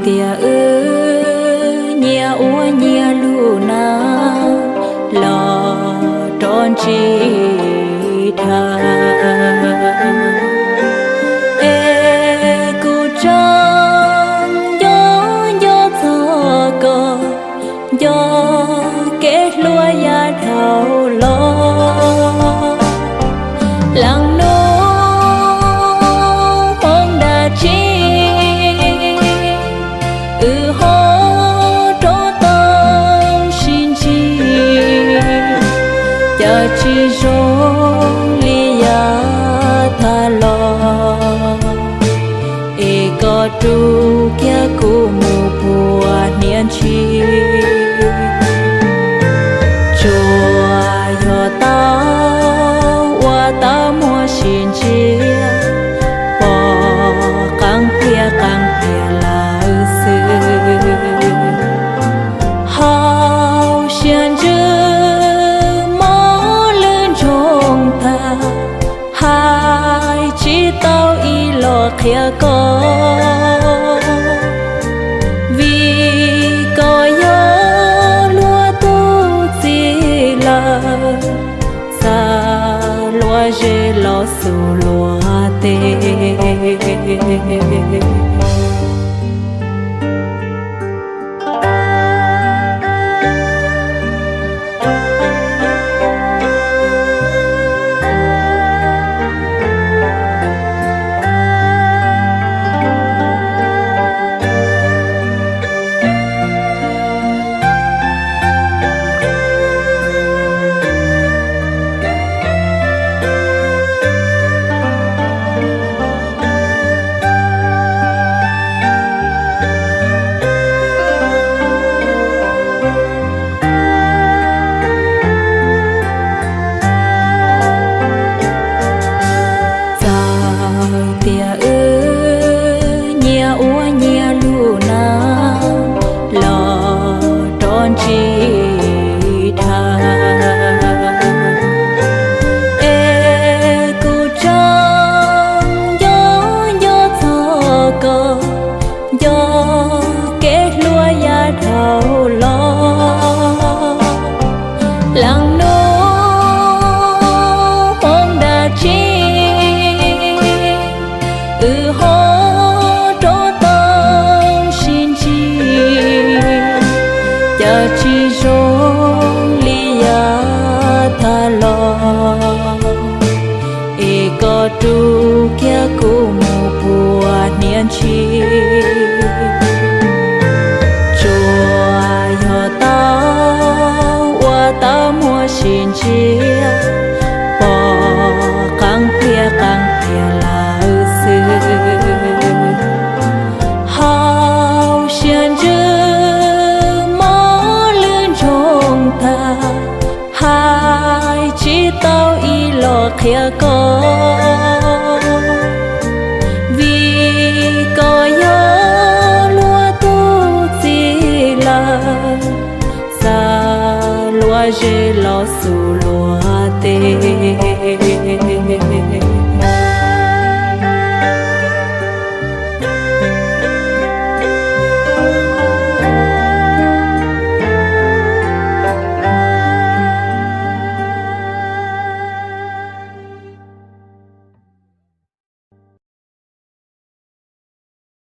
Tias wb nyias ua nyias lub neej los rov ntsib dhau, es kuv tseem nco nco txog koj, nco kev hlub yav dhau los. Leej hnub hmoov dab tsi wb ho rov tau sib ntsib, cas tsis zoo li yav tag los, es koj rub kiag kuv mus puag hniav ntshis. Tsuas yog tau ua tau muaj sia ntsia, pom qee pliag qee pliag lawm xwb. Hauv siab ntsws mob lwj ntsoog tag, hais tsis tau ib los qhia koj, vim koj yog luag tus txiv lawm, xa luag zej los xus luag teb. Txawm tias wb nyias ua nyias lub neej los rov ntsib dhau, es kuv tseem nco nco txog koj, nco kev hlub yav dhau los. Leej hnub hmoov dab tsi wb ho rov tau sib ntsib, cas tsis zoo li yav tag los, es koj rub kiag kuv mus puag hniav ntshis. Tsuas yog tau ua tau muaj sia ntsia, pom qee pliag qee pliag lawm xwb. Hauv siab ntsws mob lwj ntsoog tag, hais tsis tau ib los qhia koj, vim koj yog luag tus txiv lawm, xa luag zej los xus luag teb.